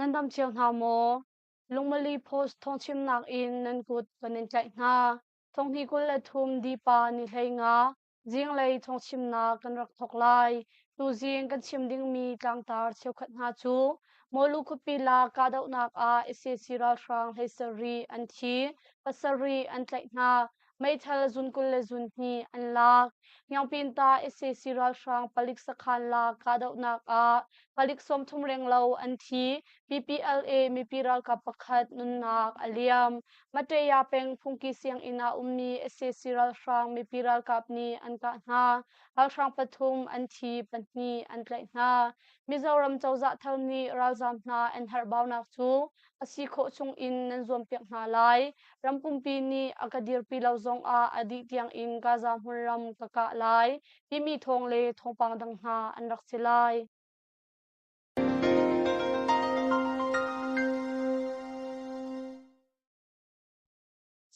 Nan dam cio hna maw? Lungmali Post thawngchimnak in nan kut kan in tlaih hna. Thonghni 23 Dipa ni 15 zinglei thawngchimnak kan rak thawk lai. Tuzing kan chim dingmi tlangtar cheukhat hna cu Mawlu khuapi la kahdohnak ah sac ralhrang 17 an thi, pasarih an tlaih hna. Meithal zun 20 le zun hnih an lak. Ngiangpinta sac ralhrang palik sakhan la kahdohnak ah palik 30 renglo an thi. PPLA mipi ralkap pakhat nunnak a liam. Mateya peng phungki sianginn ah ummi sac ralhrang mipi ralkap nih an kah hna. Ralhrang pathum an thi, pahnih an tlaih hna. Mizoram cozah thar nih ralzaam hna an herhbaunak cu a si khawh chung in nan zuampiak hna lai. Ram pumpi nih a ka dirpi lo zongah a dih tiangin Gaza hmunram ka kah lai timi thawng le thawngpang dang hna an rak si lai.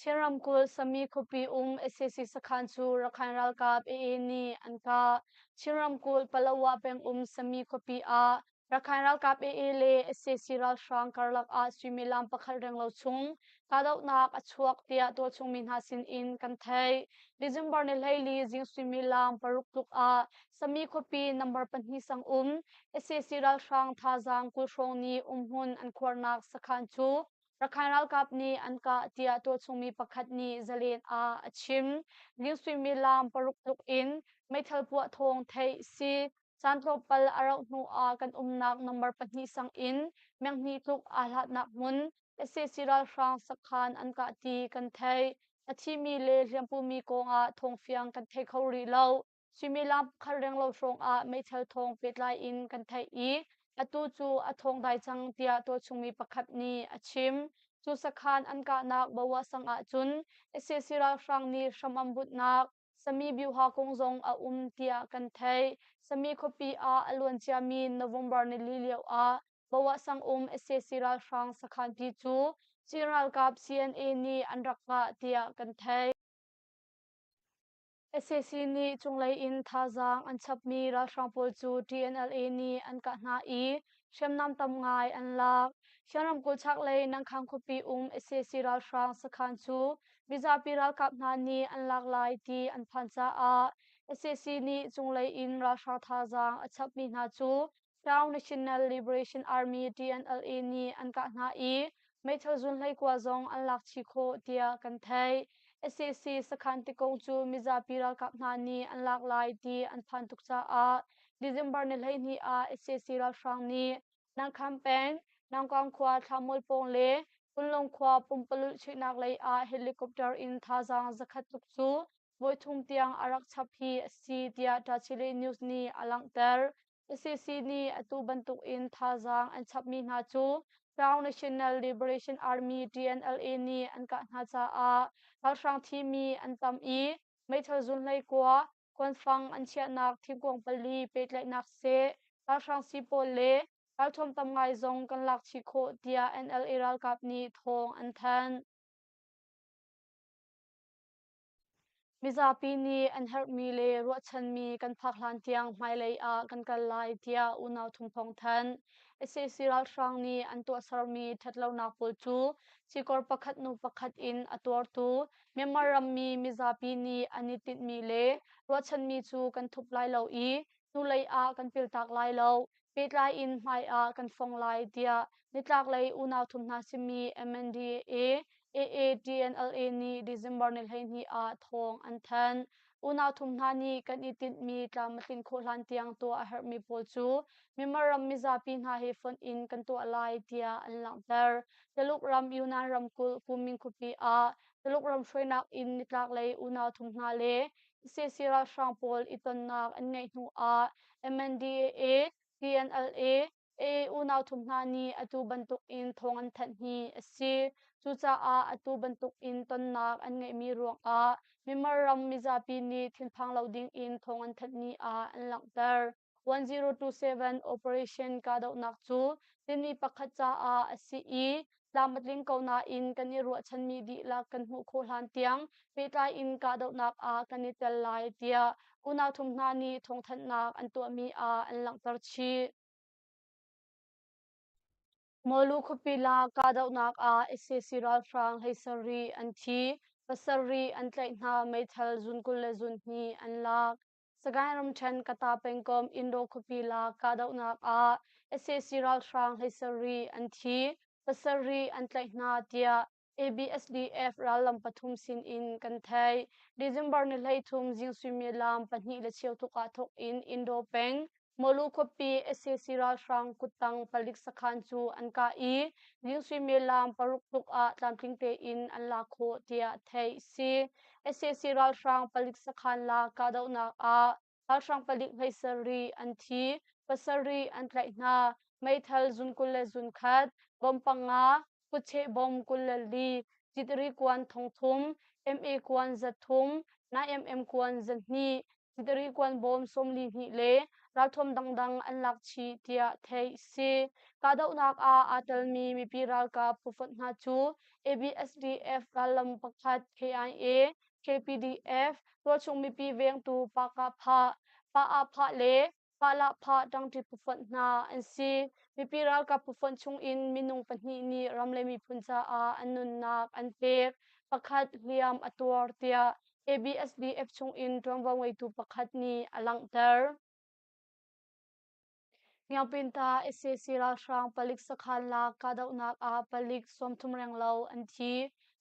Chin ramkulh Sami khuapi um sac sakhan cu Rakhine ralkap AA nih an kah. Chin ramkulh Palawa peng um Sami khuapi ah Rakhine ralkap AA le sac ralhrang karlak ah suimilam pakhat renglo chung kahdohnak a chuak tiah tualchung mi hna sin in kan theih. December ni 14 zing suimilam 6 tluk ah Sami khuapi number 2 sang um sac ralhrang thazaang 20 hrawng nih umhmun an khuarnak sakhan cu Rakhine ralkap nih an kah tiah tualchungmi pakhat nih Zalen ah a chim. Zing suimilam 6 tluk in meithal puah thawng theih si. Caan tlawmpal a rauh hnu ah kan umnak number 2 sang in menghnih tluk aa hlatnak hmun sac ralhrang sakhan an kah ti kan theih. A thimi le hliampumi kong ah thawngfiang kan thei kho rih lo. Suimilam pakhat renglo hrawng ah meithal thawng pehtlai in kan theih i atu cu a thawng dai cang tiah tualchungmi pakhat nih a chim. Cu sakhan an kahnak Bawah sang ahcun sac ralhrang nih hram an bunhnak Sami Byuha kong zong a um tiah kan theih. Sami khuapi ah a luan ciami November nili lio ah Bawah sang um sac ralhrang sakhanpi cu Chin ralkap CNA nih an rak kah tiah kan theih. Sac nih cunglei in thazaang an chapmi ralhrang pawl cu TNLA nih an kah hna i hriamnam tam ngai an lak. Shan ramkulh chaklei Nangkhang khuapi um sac ralhrang sakhan cu mizapi ralkap hna nih an lak lai ti an phan caah sac nih cunglei in ralhrang thazaang a chapmi hna cu Town National Liberation Army TNLA nih an kah hna i meithal zun 19 zong an lak chih khawh tiah kan theih. Sac sakhan tikong cu mizapi ralkap hna nih an lak lai ti an phan tuk caah December ni 12 ah sac ralhrang nih Nangkham peng, Nangkang khua Thlamual pawng le Kunlung khua pumpalulh chuihnak lei ah helicopter in thazaang zakhat tluk cu voithum tiang a rak chap hi a si tiah Tachileik News nih a langhter. Sac nih atu bantuk in thazaang an chapmi hna cu Town National Liberation Army TNLA nih an kah hna caah ralhrang thimi an tam i meithal zun 19, kuanfang an chiahnak thingkuang pali pehtlaihnak seh, ralhrang sii pawl le ralthuam tam ngai zong kan lak chih khawh tiah NLA ralkap nih thawng an thanh. Mizapi nih an herhmi le ruahchanmi kan phak hlan tiang hmailei ah kan kal lai tiah unau thum thawng thanh. Sac ralhrang nih an tuahsermi ṭhatlonak pawl cu cikor pakhat hnu pakhat in a tuartu Myanmar rammi mizapi nih an i tinhmi le ruahchanmi cu kan thup lai lo i hnulei ah kan piltak lai lo, pehtlai in hmai ah kan fong lai tiah nitlaklei unau thum hna simi MNDAA, AATNLA nih December ni 12 ah thawng an thanh. Unau thum hna nih kan i tinhmi tlam a tlin khawh hlan tiang tuah a herhmi pawl cu Myanmar ram mizapi hna he fonh in kan tuah lai tiah an langhter. Taluk ram Yunnan ramkulh Kunming khuapi ah Taluk ram hruainak in nitlaklei unau thum hna le sac ralhrang pawl i tonnak an ngeih hnu ah MNDAA, TNLA, AA unau thum hna nih atu bantuk in thawng an thanh hi a si. Cucaah atu bantuk in tonnak an ngeihmi ruangah Myanmar ram mizapi nih thinphang lo ding in thawng an thanhmi ah an langhter. 1027 Operation kahdohnak cu timi pakhat caah a si i tlam a tling ko nain kan i ruahchanmi dihlak kan hmuh khawh hlan tiang pehtlai in kahdohnak ah kan i tel lai tiah unau thum hna nih thawngthanhnak an tuahmi ah an langhter chih. Mawlu khuapi la kahdohnak ah sac ralhrang 17 an thi, pasarih an tlaih hna, meithal zun 22 an lak. Sagaing ramṭhen Kata pengkomh Indo khuapi la kahdohnak ah sac ralhrang 17 an thi, pasarih an tlaih hna tiah ABSDF rallam pathum sin in kan theih. December ni 13 zing suimilam 2:15 tluk ah thawk in Indo peng Mawlu khuapi sac ralhrang kuttang palik sakhan cu an kah i zing suimilam 6 tluk ah tlamtling tein an lak khawh tiah theih si. sac ralhrang palik sakhan la kahdohnak ah ralhrang palik 17 an thi, pasarih an tlaih hna, meithal zun 21, bom panga, kutcheh bom 24, citri kuan 3000, MA kuan 300, 9mm kuan 200, citri kuan bawm 42 le ralthuam dangdang an lak chih tiah theih si. Kahdohnak ah aa telmi mipi ralkap phufonh hna cu ABSDF rallam pakhat KIA, KPDF, tualchung mipi vengtu Pakah-phah, Pa-ah-phah le Pah-lah-phah ṭangṭi phufonh hna an si. Mipi ralkap phufonh chungin minung pahnih nih ram le miphun caah an nunnak an pek. Pakhat hliam a tuar tiah ABSDF chungin ṭuanvo ngeitu pakhat nih a langhter. Ngiangpinta sac ralhrang palik sakhan lak kahdohnak ah palik 30 renglo an thi.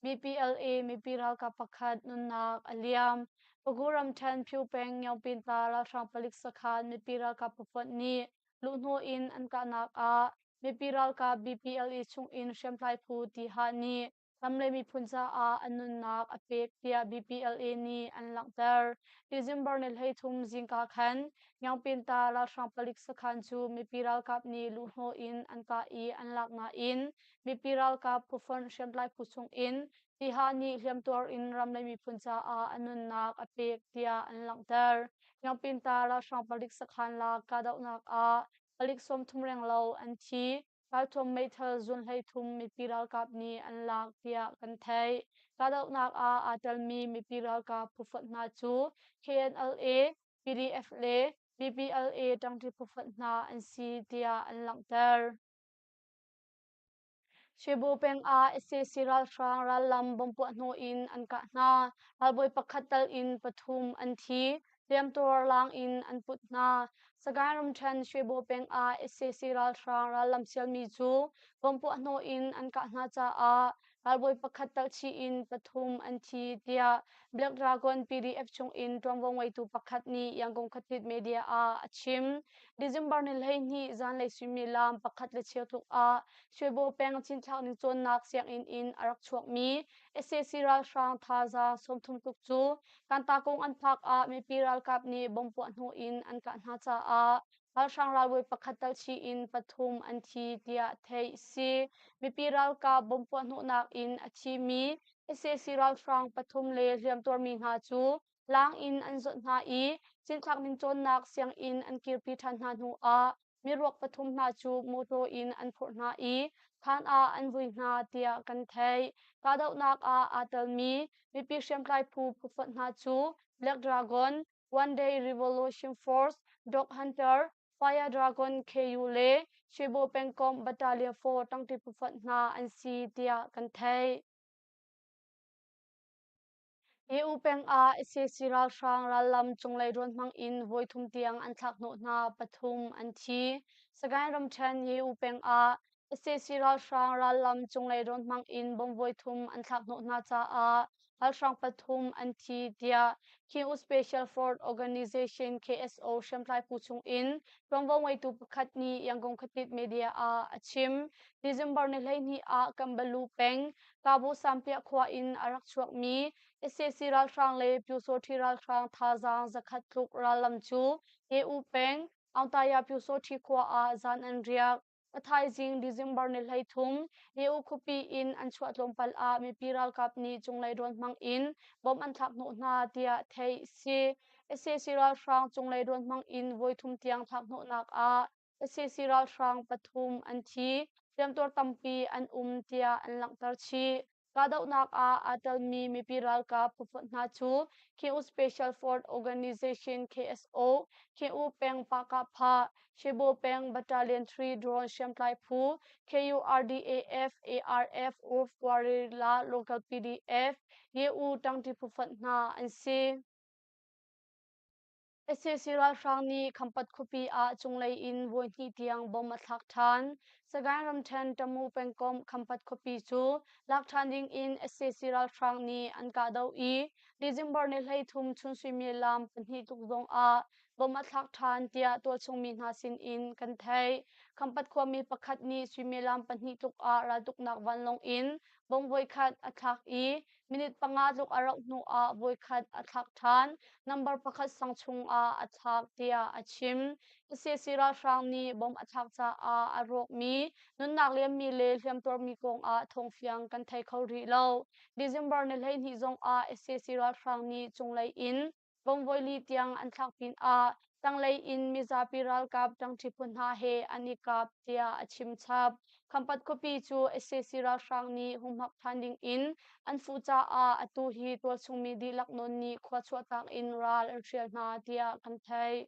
BPLA mipi ralkap pakhat nunnak a liam. Pagu ramṭhen Phyu peng Ngiangpinta ralhrang palik sakhan mipi ralkap phufonh nih luhhnawh in an kahnak ah mipi ralkap BPLA chungin hriamtlai phu Tiha nih ram le miphun caah an nunnak a pek tiah BPLA nih an langhter. December ni 13 zingka khan Ngiangpinta ralhrang palik sakhan cu mipi ralkap nih luhhnawh in an kah i an lak nain mipi ralkap phufonh hriamtlai phu chungin Tiha nih hliamtuar in ram le miphun caah a nunnak a pek tiah an langhter. Ngiangpinta ralhrang palik sakhan lak kahdohnak ah palik 30 renglo an thi. Ralthuam meithal zun 33 mipi ralkap nih an lak tiah kan theih. Kahdohnak ah aa telmi mipi ralkap phufonh hna cu KNLA, PDF le BPLA ṭangṭi phufonh hna an si tiah an langhter. Cebu peng ah sac ralhrang rallam bomb puah hnawh in an kah hna. Ralbawi pakhat tal in pathum an thi. Hliamtuar laang in an put hna. Sagaing ramṭhen Shwebo peng ah sac ralhrang rallam sialmi cu bomb puahhnawh in an kah hna caah ralbawi pakhat telhchih in pathum an thi tiah Black Dragon PDF chungin ṭuanvo ngeitu pakhat nih Yangon khuathit media ah a chim. December ni 12 zanlei suimilam 1:15 tluk ah Shwebo peng cinthlak ning cawnnak sianginn in a rak chuakmi sac ralhrang thazaang 30 tluk cu Kantakung an phak ah mipi ralkap nih bomb puah hnawh in an kah hna caah ralhrang ralbawi pakhat telchih in pathum an thi tiah theih si. Mipi ralkap bomb puah hnawhnak in a thimi sac ralhrang pathum le hliamtuarmi hna cu laang in an zawt hna i cinthlak ning cawnnak sianginn an kirpi ṭhan hna hnu ah miruak pathum hna cu mawṭaw in an phurh hna i khaan ah an vui hna tiah kan theih. Kahdohnak ah aa telmi mipi hriamtlai phu phufonh hna cu Black Dragon, One Day Revolution Force, Dog Hunter, Fire Dragon KU le Shwebo pengkomh Battalion 4 ṭangṭi phufonh hna an si tiah kan theih. EU peng ah sac ralhrang rallam cunglei rawn hmang in voithum tiang an thlak hnawh hna, pathum an thi. Sagaing ramṭhen EU peng ah sac ralhrang rallam cunglei rawn hmang in bomb voithum an thlak hnawh hna caah ralhrang pathum an thi tiah King Special Force Organization KSO hriamtlai phu chung in ṭuanvo ngeitu pakhat nih Yangon khuatit media ah a chim. December ni 12 ah Kambalu peng Kabu Sampiah khua in a rak chuakmi sac ralhrang le Pyusawṭhi ralhrang thazaang 100 tluk rallam cu EU peng Aungtaya Pyusawṭhi khua ah zan an riak. A thaizing December ni 13 EU khuapi in an chuah tlawmpal ah mipi ralkap nih cunglei rawn hmang in bomb an thlak hnawh hna tiah theih a si. sac ralhrang cunglei rawn hmang in voithum tiang thlak hnawhnak ah sac ralhrang pathum an thi, hliamtuar tampi an um tiah an langhter chih. Kahdohnak ah aa telmi mipi ralkap phufonh hna cu KU Special Force Organization KSO, KU peng Pahkahphah, Shebo peng Battalion 3 drone hriamtlai phu, KURDAF, ARF, UF Guerrilla Local PDF, YU ṭangṭi phufonh hna an si. Sac ralhrang nih Khampat khuapi ah cunglei in voihnih tiang bomb a thlak ṭhan. Sagaing ramṭhen Tamu pengkomh Khampat khuapi cu lak ṭhan ding in sac ralhrang nih an kahdoh i December ni 13 chun suimilam 2 tluk zong ah bomb a thlak ṭhan tiah tualchung mi hna sin in kan theih. Khampat khuami pakhat nih suimilam 2 tluk ah raltuknak vanlawng in bomb voikhat a thlak i Minute 5 tluk a rauh hnu ah voikhat a thlak ṭhan. Number 1 sang chung ah a thlak tiah a chim. Sac ralhrang nih bomb a thlak caah a rawkmi, nunnak liammi le hliamtuarmi kong ah thawngfiang kan thei kho rih lo. December ni 12 zong ah sac ralhrang nih cunglei in Bongvoi tiang an thlak pinah tanglei in mizapi ralkap ṭangṭi phu hna he an i kap tiah a chim chap. Khampat khuapi cu sac ralhrang nih humhak ṭhan ding in an fuh caah atu hi tualchung mi dihlak nawn nih khua chuahtak in ral an hrial hna tiah kan theih.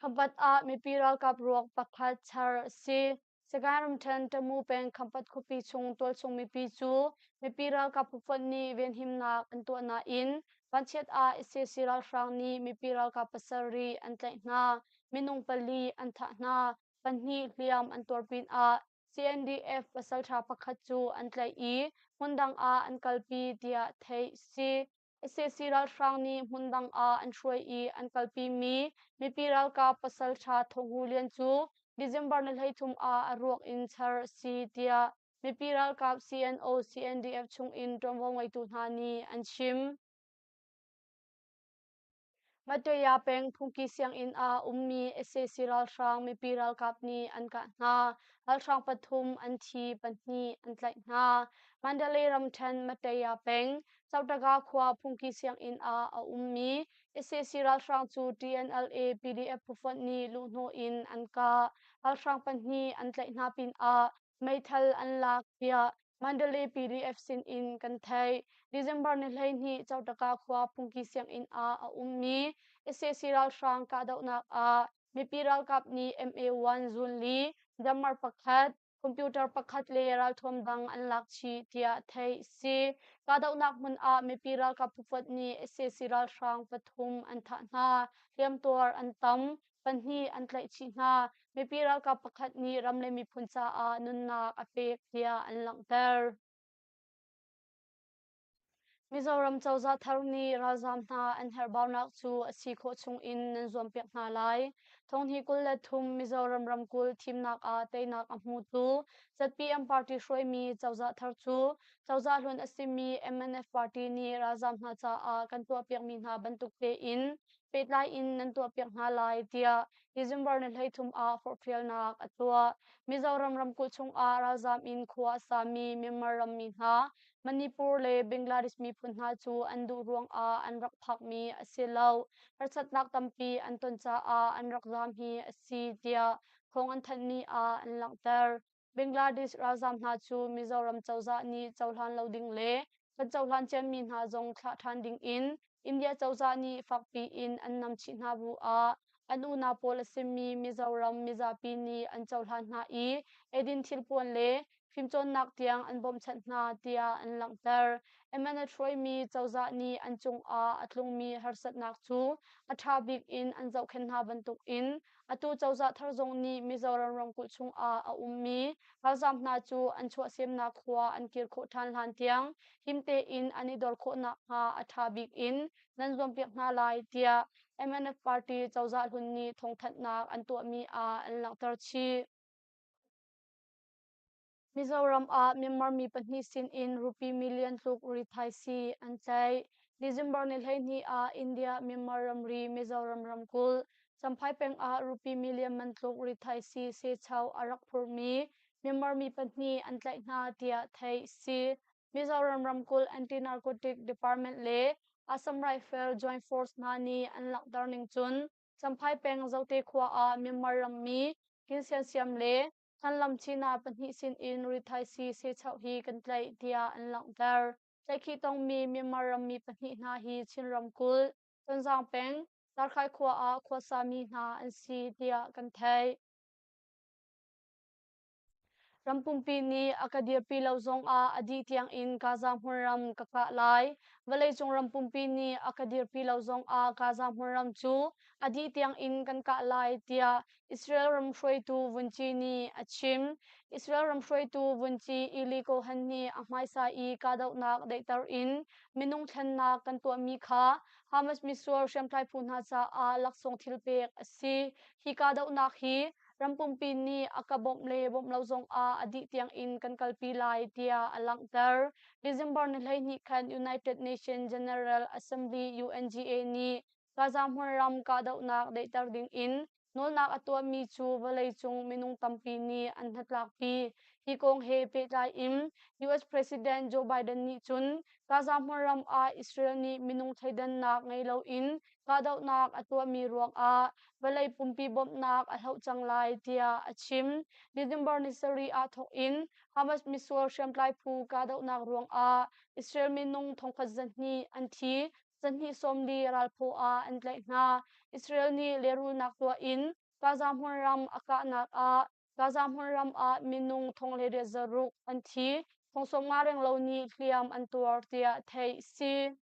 Khampat ah mipi ralkap ruak pakhat char a si. Sagaing ramṭhen Tamu peng Khampat khuapi chung tualchung mipi cu mipi ralkap phufonh nih venhimnak an tuah nain vanchiat ah sac ralhrang nih mipi ralkap 7 an tlaih hna. Minung 4 an thah hna. 2 hliam an tuar pinah CNDF pasalṭha pakhat cu an tlaih i hmundang ah an kalpi tiah theih si. Sac ralhrang nih hmundang ah an hruai i an kalpimi mipi ralkap pasalṭha Thawng Hu Lian cu December ni 33 ah a ruak in char a si tiah mipi ralkap CNO CNDF chungin ṭuanvo ngeitu hna nih an chim. Mataya peng phungki sianginn ah ummi sac ralhrang mipi ralkap nih an kah hna. Ralhrang 3 an thi, 2 an tlaih hna. Mandalay ramṭhen Mataya peng Chautaga khua phungki sianginn ah a ummi sac ralhrang cu TNLA PDF phufonh nih luhhnawh in an kah. Ralhrang 2 an tlaih hna pinah meithal an lak tiah Mandalay PDF sin in kan theih. December ni 12 Chautaka khua phungki sianginn ah a ummi sac ralhrang kahdohnak ah mipi ralkap nih MA1 zun li, jammer pakhat, computer pakhat le ralthuam dang an lak chih tiah theih si. Kahdohnak hmun ah mipi ralkap phufonh nih sac ralhrang 3 an thah hna. Hliamtuar an tam. 2 an tlaih chih hna. Mipi ralkap pakhat nih ram le miphun caah nunnak a pek tiah an langhter. Mizoram cozah thar nih ralzaam hna an herhbaunak cu a si khawh chung in nan zuampiak hna lai. Thonghnih 23 Mizoram ramkulh thimnak ah teinak a hmutu ZPM party hruaimi cozah thar cu cozah hlun a simi MNF party nih ralzaam hna caah kan tuahpiakmi hna bantuk tein pehtlai in nan tuahpiak hna lai tiah December ni 33 ah forhfialnak a tuah. Mizoram ramkulh chungah ralzaam in khua a sami Myanmar rammi hna, Manipur le Bangladesh miphun hna cu an duh ruangah an rak phakmi a si lo. Harsatnak tampi an ton caah an rak zaam hi a si tiah thawng an thanhmi ah an langhter. Bangladesh ralzaam hna cu Mizoram cozah nih cohlan lo ding le kan cohlan ciami hna zong thlah ṭhan ding in India cozah nih fakpi in an namchih hna bu ah an unau pawl a simi Mizoram mizapi nih an cohlan hna i eidin thilpuan le fimcawnnak tiang an bawmhchanh hna tiah an langhter. MNH hruaimi cozah nih an cungah a tlungmi harsatnak cu a ṭha bik in an zohkhenh hna bantukin atu cozah thar zong nih Mizoram ramkulh chungah a ummi ralzaam hna cu an chuahsemnak khua an kir khawh ṭhan hlan tiang him tein an i dor khawh nakhnga a ṭha bik in nan zuampiak hna lai tiah MNF party cozah hlun nih thawngthanhnak an tuahmi ah an langhter chih. Mizoram ah Myanmar mi 2 sinin rupee million tluk rithaisii an tlaih. December ni 12 ah India-Myanmar ramri Mizoram ramkulh Champhai peng ah rupee million man tluk rithaisii sechau a rak phurmi Myanmar mi 2 an tlaih hna tiah theih si. Mizoram ramkulh Anti-Narcotic Department le Assam Rifle Joint Force hna nih an langhter ning cun Champhai peng Zote khua ah Myanmar rammi Kin Sian Siam le Thanlam China pahnih sin in rithaisii sehchauh hi kan tlaih tiah an langhter. Tlaihkhih tongmi Myanmar rammi pahnih hna hi Chin ramkulh, Tonzang peng, Darkhai khua ah khuasami hna an si tiah kan theih. Ram pumpi nih a ka dirpi lo zongah a dih tiangin Gaza hmunram ka kah lai. Vawleicung ram pumpi nih a ka dirpi lo zongah Gaza hmunram cu a dih tiangin kan kah lai tiah Israel ram hruaitu vunci nih a chim. Israel ram hruaitu vunci Eli Cohen nih a hmaisa i kahdohnak daihter in minung thlennak kan tuahmi kha Hamas misual hriamtlai phu hna caah laksawng thil pek a si. Hi kahdohnak hi ram pumpi nih a ka bawmh le bawmh lo zongah a dih tiangin kan kalpi lai tiah a langhter. December ni 12 khan United Nations General Assembly UNGA nih Gaza hmunram kahdohnak daihter dingin nawlnak a tuahmi cu vawleicung minung tampi nih an hnatlakpi. Hi kong he pehtlai in US President Joe Biden nih cun Gaza hmunram ah Israel nih minung thleidannak ngei loin kahdohnak a tuahmi ruangah vawlei pumpi bawmhnak a hloh cang lai tiah a chim. December ni sarih ah thawk in Hamas misual hriamtlai phu kahdohnak ruangah Israel minung thongkhat zahnih an thi, zahnih sawmli ralphaw ah an tlaih hna. Israel nih lehrulnak tuah in Gaza hmunram a kahnak ah Gaza hmunram ah minung thong le riat zaruk an thi, thong sawmnga renglo nih hliam an tuar tiah theih si.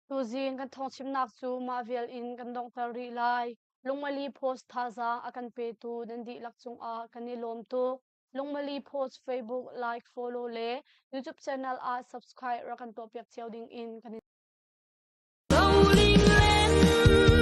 Tuzing kan thawngchimnak cu mah vial in kan donghter rih lai. Lungmali Post thazaang a kan petu nan dihlak cungah kan i lawm tuk. Lungmali Post Facebook like, follow le YouTube channel ah subscribe rak kan tuahpiak cio ding in kan in Rolling land.